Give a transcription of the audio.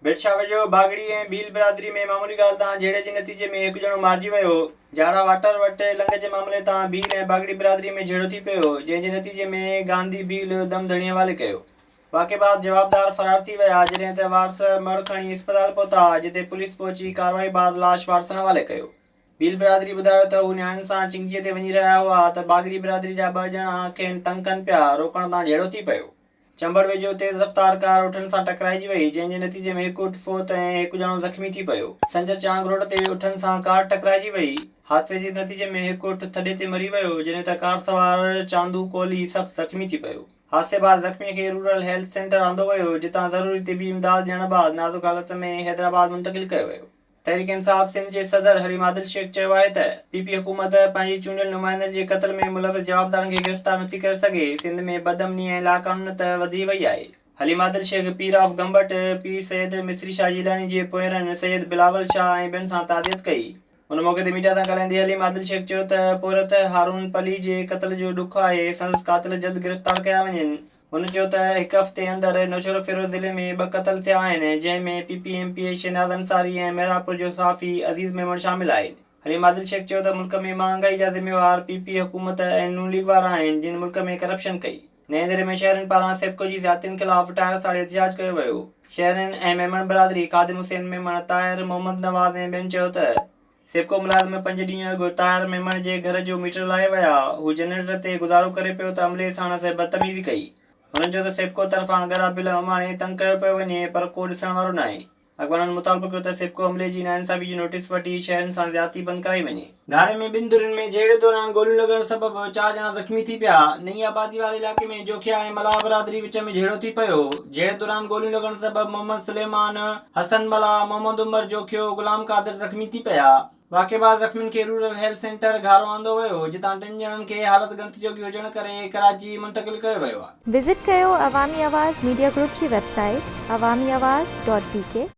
ڀٽ شاهه ويجهو باگڙي ۽ ڀيل برادري ۾ معمولي ڳالهه تان جهيڙي جي نتيجي ۾ هڪ ڄڻو مارجي ويو. جاڙا واٽر وٽ لنگهه جي معاملي تان ڀيل ۽ باگڙي برادري ۾ جهيڙو ٿي پيو، جنهن جي نتيجي ۾ گانڌي ڀيل دم ڌڻي حوالي ڪيو. واقعي بعد جوابدار فرار ٿي ويا، جڏهن ته وارث مڙهه کڻي اسپتال پهتا، جتي پوليس پهچي ڪارروائي بعد لاش وارثن حوالي ڪيو. ڀيل برادري ٻڌايو ته هو نياڻين سان چنگچي تي وڃي رهيا هئا ته باگڙي برادري جا ٻه ڄڻا کين تنگ ڪن پيا، روڪڻ تان جهيڙو ٿي پيو. چمبڙ ويجهو تيز رفتار ڪار اٺن سان ٽڪرائجي وئي، جنهن جي نتيجي ۾ هڪ اٺ فوت ۽ هڪ ڄڻو زخمي ٿي پيو. سنجر چانگ روڊ تي اٺن سان ڪار ٽڪرائجي وئي، حادثي جي نتيجي ۾ هڪ اٺ ٿڏي تي مري ويو، جڏهن ته ڪار سوار چاندو ڪولهي سخت زخمي ٿي پيو. حادثي بعد زخمي کي رورل هيلٿ سينٽر آندو ويو، جتان ضروري طبي امداد ڏيڻ بعد نازڪ حالت ۾ حيدرآباد منتقل ڪيو ويو. تحريڪ انصاف سنڌ جي صدر حليم عادل شيخ چيو آهي ته پي پي حڪومت پنهنجي چونڊيل نمائندن جي قتل ۾ ملوث جوابدارن کي گرفتار نٿي ڪري سگهي، سنڌ ۾ بدامني ۽ لاقانونيت وڌي وئي آهي. حليم عادل شيخ پير آف گمبٽ پير سيد مصري شاهه جيلاني جي پوئيرن سيد بلاول شاهه ۽ ٻين سان تعزيت ڪئي. ان موقعي تي ميڊيا سان ڳالهائيندي حليم عادل شيخ چيو ته پورهيت هارون پلي جي قتل جو ڏک آهي، سندس قاتل جلد گرفتار ڪيا وڃن. هن چيو ته هڪ هفتي اندر نوشهروفيروز ضلعي ۾ ٻه قتل ٿيا آهن، جنهن ۾ P P M P A Shahnaz Ansari ۽ Mehrabpur جو صحافي عزيز ميمڻ شامل آهن. حليم عادل شيخ چيو ته ملڪ ۾ مهانگائي جا ذميوار پي پي حڪومت ۽ نون ليگ وارا آهن، جن ملڪ ۾ ڪرپشن ڪئي. نئين ديري ۾ شهرين پاران سيپڪو جي زيادتين خلاف ٽائر ساڙي احتجاج ڪيو ويو. شهرين ۽ ميمڻ برادري خادم حسين ميمڻ، طاهر محمد نواز ۽ ٻين چيو ته سيپڪو ملازم پنج ڏينهن اڳ طاهر ميمڻ جي گهر جو ميٽر لاهي ويا، هو جنريٽر تي گذارو ڪري پيو ته عملي ساڻس بدتميزي ڪئي. هنن چيو ته سيپڪو طرفان ڳرا بل اماڻي تنگ ڪيو پيو وڃي پر ڪو ڏسڻ وارو ناهي. اڳواڻن مطالبو ڪيو ته سيپڪو عملي جي ناانصافي جو نوٽيس وٺي شهرين سان زيادتي بند ڪرائي وڃي. گهاري ۾ ٻن ڌرين ۾ جهيڙي دوران گوليون لڳڻ سبب چار ڄڻا زخمي ٿي پيا. نئين آبادي واري علائقي ۾ جوکيا ۽ ملاح برادري وچ ۾ جهيڙو ٿي پيو. جهيڙي دوران گوليون لڳڻ سبب محمد سليمان، حسن ملاح، محمد عمر جوکيو، غلام قادر زخمي ٿي پيا. واقعي بعد زخمين کي رورل هيلٿ سينٽر گهارو آندو ويو، جتان ٽن ڄڻن کي حالت ڳڻتي جوڳي هجڻ ڪري ڪراچي منتقل ڪيو ويو آهي. وزٽ ڪيو عوامي آواز ميڊيا گروپ جي website Awami Awaz dot B K.